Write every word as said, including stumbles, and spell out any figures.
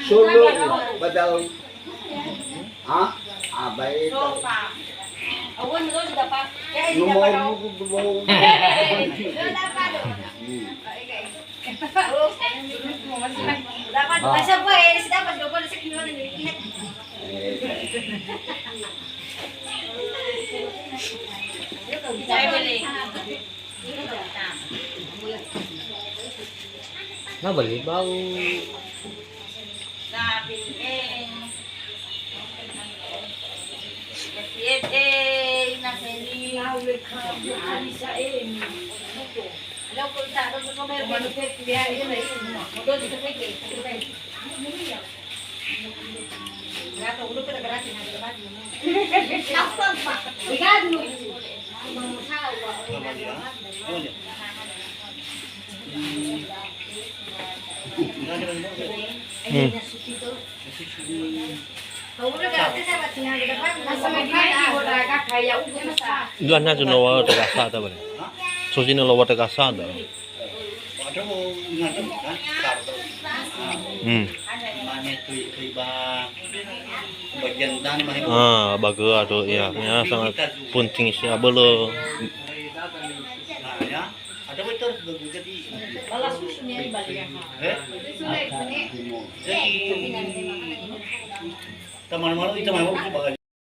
Solo, badal. Ha? Abai. Nomor buku dua. Na beli bau. Hmm. Dua na no wa terasa ta bale. So sini lo wa terasa ta. Hmm. Ah, bagus tuh, ya. Ya, sangat penting sih, abelo.